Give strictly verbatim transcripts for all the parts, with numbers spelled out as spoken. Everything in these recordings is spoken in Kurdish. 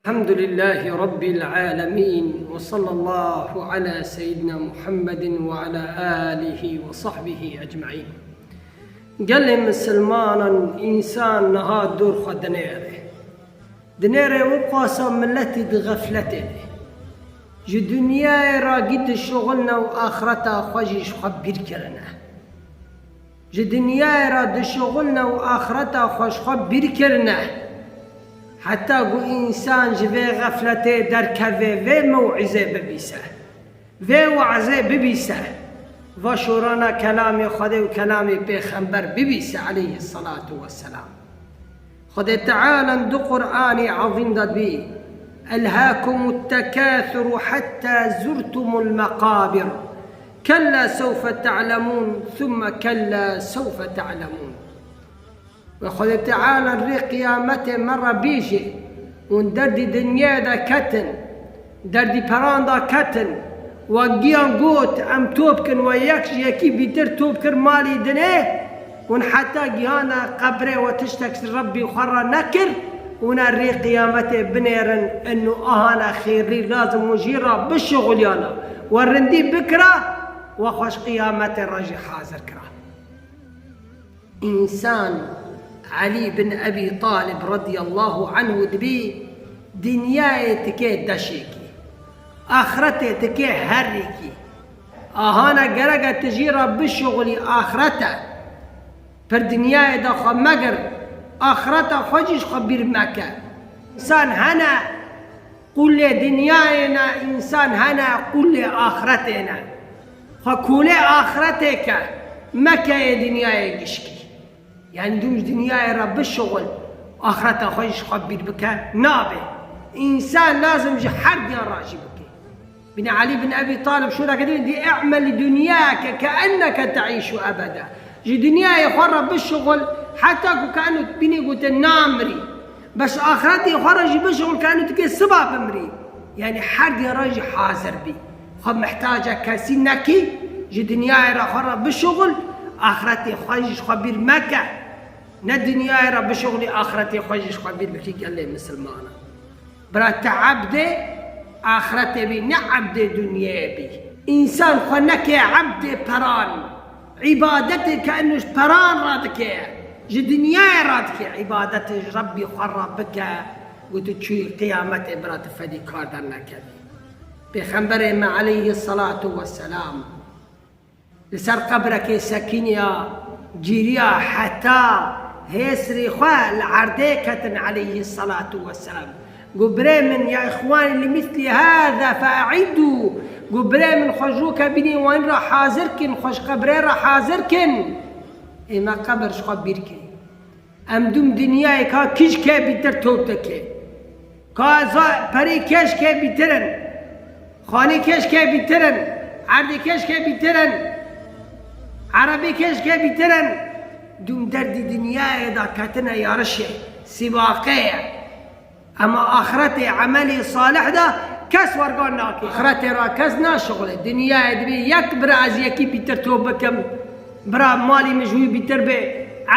الحمد لله رب العالمين، وصلى الله على سيدنا محمد وعلى آله وصحبه أجمعين. Gelê misilmanan, însan niha dor xwe dinêre. Dinêre û qasa miletî di xefletê de. Ji dinyayê ra gî dişuxulne û axireta xwe jî ji xwe bîr kirine. Ji dinyayê ra dişuxulne û axireta xwe ji xwe bîr kirine. Heta ku însan ji vê xefletê derkeve, vê mewîzê bibîse. Vê we'zê bibîse. Va şorana kelamê Xwedê û kelamê Pêxember bibîse aleyhisselatu vesselam. Xwedê Teala di Qur'anê Ezîm de dibê: "Elhâkumut tekâsuru hatta zurtumul meqabir. Kella sewfe te'lemûn, thumme kella sewfe te'lemûn." Ve Xwedê Teala rê qiyametê me re bêje, hûn derdî dinyayê de ketin, derdî peran de ketin, we giyan got, em top kin, we yek ji yekî bîtir top kir malî dinê, hûn heta gihana qebrê we tiştek ji Rebbî xwe re nekir, hûn e rê qiyametê binêrin, inu ahana xêrî lazim hûn jî re bişuxuliyana, we rindî bikira, we xwe ji qiyametê re jî hazir kira. Însan Elî bin Ebî Talib radiyallahu anhu dibî, dinyayê dike deşekî, axretê dike herrîkî. Ahana gereke tu jî re bişuxulî, axret e. Pir dinyayê de xwe megir, axreta xwe jî ji xwe bîr meke. Însan hene, Qulê dinyayê ne, însan hene, qulê axretê ne. Xwe kolê axretê ke, meke yê dinyayê gişkî. Yani dûm ji dinyayê re bişuxul, axreta xwe ji xwe bîr bike, nabe. Însan lazim ji her diyan rajî bike. Bîne Elî bin Ebî Talib şûreke din dî, "E'mel li dunyake ke enneke te'îşu ebeda." Ji dinyayê xwe re bişuxul, heta ku ke eno bînê gote namirî. Bes axretê xwe re jî bişuxul ke eno dike siba bimrî. Yani her diya re jî hazir bî. Xwe mihtaca kesî nekî, ji dinyayê re xwe re bişuxul, axretê xwe jî ji xwe bîr meke. Ne dinyayê re bişuxulî, axretê xwe jî ji xwe bîr bikî gelê misilmanan. Bira te ebdê axretê bî, ne ebdê dinyayê bî. Însan xwe neke ebdê peran. Îbadetê ke eno ji peran re dike, ji dinyayê re dike, îbadetê ji Rebbî xwe re bike, ku tu çûyî qiyametê bira tu fedî kar dernekevî. Pêxemberê me aleyhisselatu vesselam li ser qebrekê sekiniya, giriya heta hêsrî xwe li erdê ketin aleyhisselatu vesselam. Got, "Birê min, ya îxwanî, li mislî hâzâ fe'idû." Got, "Birê min, xwe ji ke bînî wan re hazir kin, xwe ji qebrê re hazir kin." Ê me qebir ji xwe bîr kir. Em dûm dinyayê ka kîj ke bîtir top dike. Ka za-, perê kêş ke bîtir in. Xanê kêş ke bîtir in. Erdê kêş ke bîtir in. Erebê kêş ke bîtir in. Dûm derdî dinyayê de ketine yarişê. Sibaqê ye. Ema axretê emelê salih de kes wergan nake. Axretê re kes naşixule. Dinyayê dibê yek bira ez yekî bîtir top bikim. Bira malî min ji wî bîtir be,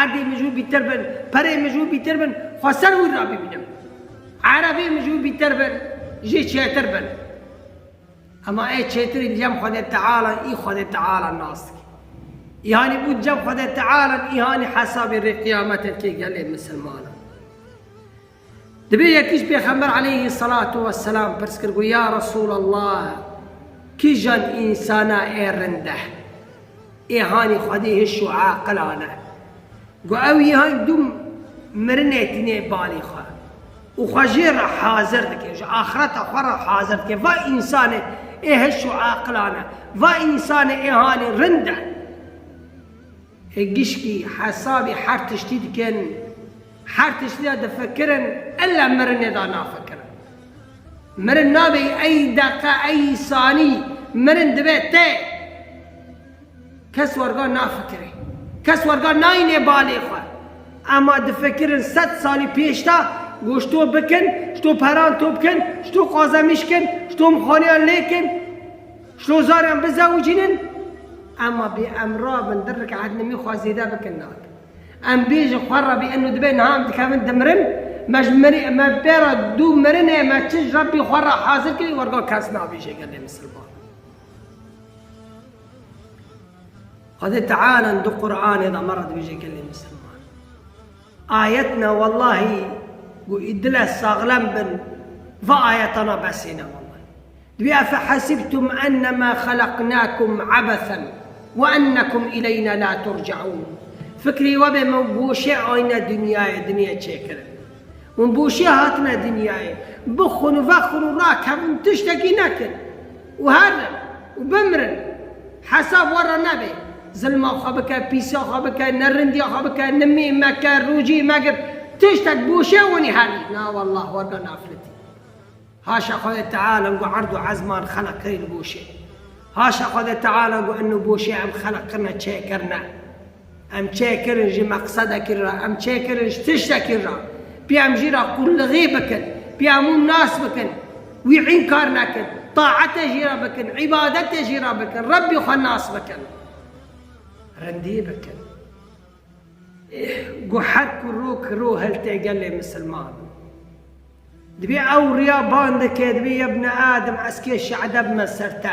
erdê min ji wî bîtir bin, perê min ji wî bîtir bin, xwe ser wî re bibînim. Erebê min ji wî bîtir bin, jê çêtir bin. Ema ê çêtirî li cem Xwedê Teala, î Xwedê Teala nas dike. Îhanî bû cem Xwedê Teala, îhanî hesabê rê qiyametê dike gelê misilmanan. Dibê yekî ji Pêxember aleyhisselatu vesselam pirs kir, got, "Ya Resulallah, kîjan însana ê rind e? Ê hanî xwedî hiş û aqilan e." Got, "Ew yê hanî dûm mirinê tînê balê xwe û xwe jê re hazir dike, ji axireta xwe re hazir dike. Va însanê ê hiş û aqilan e, va însanê ê hanî rind e." Ê gişkî hesabê her tiştî dikin, her tiştî de difikirin, illa mirinê de nafikirin. Mirin nabê ey deqe, ey sanî, mirin dibe tê. Kes werga nafikirê. Kes werga nayînê balê xwe. Ema difikirin sed salî pêş de, ku ji to bikin, ji to peran to bikin, ji to qazemîş kin, ji to mixaneyan lê kin, ji to zariyan bizewicînin, ema bê em rabin di rik'et nimî xwe zêde bikin, nake. Em bêjin xwe re bê eno dibê niha em dikevin dimirin, Me ji miri-, me pê re dû mirinê me çi ji Rebbî xwe re hazir kirî, werga kes nabêje gelê misilman. Xwedê Teala di Qur'anê de me re dibêje gelê misilman. Ayetna wellahî ku î dile saxlem bin, va ayetana besê ne wellahî. Dibê, "Efehesibtum ennema xelaqnakum abesen ve ennekum ileyna la turcaun." Fikrê we bê me boşê ayne dinyayê, dinyê çêkirin. Hûn boşê hatine dinyayê. Bixwin û vexwin û rakevin, tiştekî nekin. Û herin û bimirin. Hesab we re nebe. Zilma xwe bike, pîsiya xwe bike, nerindiya xwe bike, nimî meke, rûcî megir. Tiştek boşê winî herî. Na wallah, werga nafilitî. Haşa Xwedê Teala ku erd û ezman xeleq kirî li boşê. Haşa Xwedê Teala ku eno boşê em xeleq kirine, çêkirine. Em çêkirin ji meqsedekî re, em çêkirin ji tiştekî re. Pê em jî re qullixî bikin, pê em hûn nas bikin, wî înkar nekin, taetê jî re bikin, îbadetê jî re bikin, Rebbî xwe nas bikin. Rindî bikin. Gu her ku rok ro hiltê gelê misilman. Dibê ew riya ban dike, dibê ya bne Adem ez kê şehde bime ser te.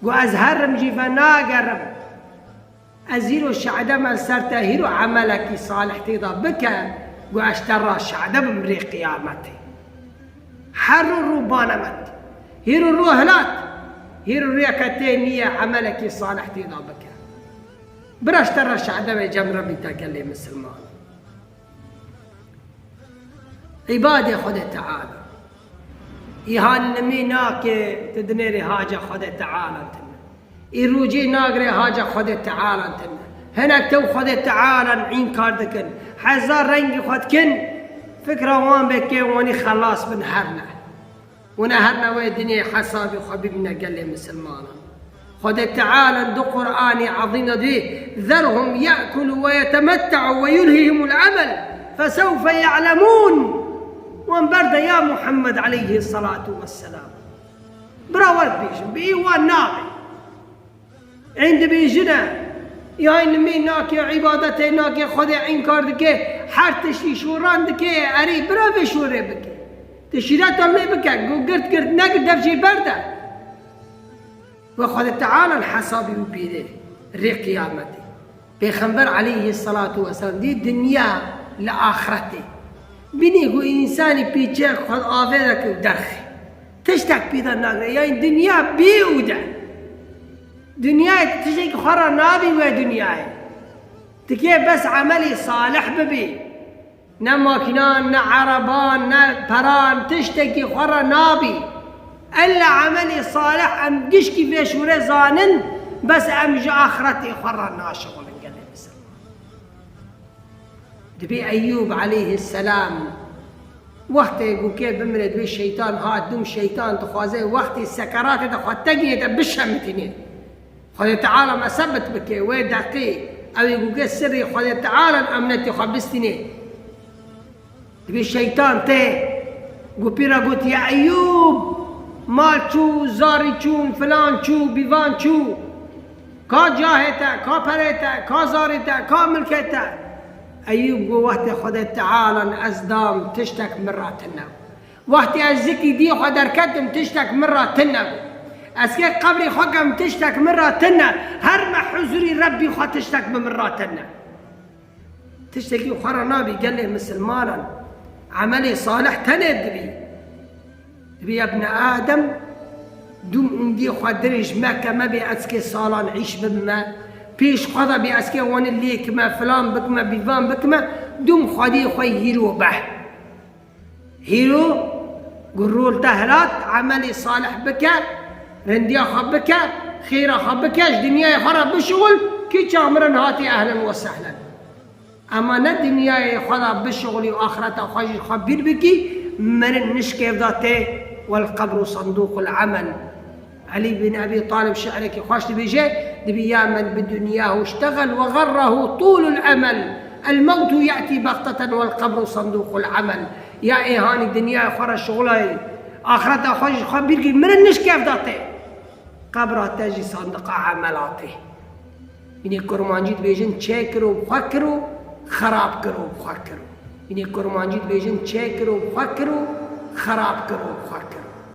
Gu ez herim jî venagerim. Ez hîro şehde me ser te, hîro emelekî salih tê de bike, gu ez te ra şehde bim rê qiyametê. Her ro ro bane me. Hîro ro hilat. Hîro rêke tê niye emelekî salih tê de bike. Bira ji te re şehde be cem Rebbî te gelê misilman. Îbadê Xwedê Teala. Î han nimî nake, tu dinêrê haca Xwedê Teala tine. Î rûcî nagirê haca Xwedê Teala tine. Hinek tew Xwedê Teala înkar dikin. Hezar rengî xwe dikin. Fikra wan be kê wanî xelas bin herne. Û ne her newê dinê hesabê xwe bibîne gelê misilmanan. Xwedê Teala di Qur'anê ezîm de dibê, "Zerhum ye'kulu ve yetemette'u ve yulhihimul emel, fesewfe ye'lemûn." Wan berde ya Muhammed aleyhi salatu vesselam. Bira we dibêjim, bi wan nabe. Ên dibêjine, ya nimî nake, îbadetê nake, Xwedê înkar dike, her tiştî şoran dike, erê bira vê şorê bike. Tu şîreta lê bike, gu girt girt negir dev jê berde. Ve Xwedê Teala hesabî wî bîre rê qiyametê. Pêxember aleyhisselatu vesselam dî dinya li axretê. Bînî ku însanî pîçe xwe avê dike û derxê. Tiştek pîda nagre. Yani dinya bî û de. Dinyayê tu tiştekî xwe re nabî wê dinyayê. Tikê bes emelî salih bibî. Ne makînan, ne ereban, ne peran, tiştekî xwe re nabî. Ella emelî salih em gişkî vê şûrê zanin, bes em ji axretê xwe re naşixulin gelê misilman. Dibê Eyyûb aleyhisselam wextê ku kê bimire dibê şeytan hat, dûm şeytan dixwaze wextê sekeratê de xwe tegîne de bişemitîne. Xwedê Teala mesebit bike, wê deqê ew ê ku kê sirrê Xwedê Teala eminetê xwe bistîne. Dibê şeytan tê, ku pî re got, "Ya Eyyûb, mal çû, zarî çûn, filan çû, bîvan çû." Ka cahê te, ka perê te, ka zarê te, ka milkê te. Eyûb got, wextê Xwedê Teala ez dam, tiştek min re tune. Wextê ez zikî dî xwe derketim, tiştek min re tune. Ez kê qebrê xwe kem, tiştek min re tune. Her me huzurî Rebbî xwe, tiştek bi min re tune. Tiştekî xwe re nabî gelê misilmanan. Emelê salih tenê dibî. Dibî ya bne Adem, dûm ûndî xwe dirêj meke, mebê ez kê salan îş bibime. Pêş xwe de bê ez kê wanî lêkime, filan bikime, bîvan bikime, dûm xwedî xwe hîro be. Hîro, ku rol te hilat, emelê salih bike, rindiya xwe bike, xêra xwe bike, ji dinyayê xwe re bişuxul, kî çamirin hatî ehlen we sehlen. Ema ne dinyayê xwe de bişuxulî û axireta xwe jî xwe bîr bikî, mirin nişkêv de tê, wel qebru sendûqul emel. Elî bin Ebî Talib şi'rekî xweş dibêje, dibî, "Ya men bi dinyahû iştexel ve xerrehû tûlul emel. El mewtu ye'tî bexteten wel qebru sendûqul emel." Ya ê hanî dinyayê xwe re şixulayê, axireta xwe jî xwe bîr kî, mirin nişkêv de tê. Qebra te jî sandiqa emela tê. Hînê kurmancî dibêjin, çêkiro bi xwe kiro, xerab kiro bi xwe kiro. Hînê kurmancî dibêjin çêkiro, xwekiro, xerabkiro, xwekiro.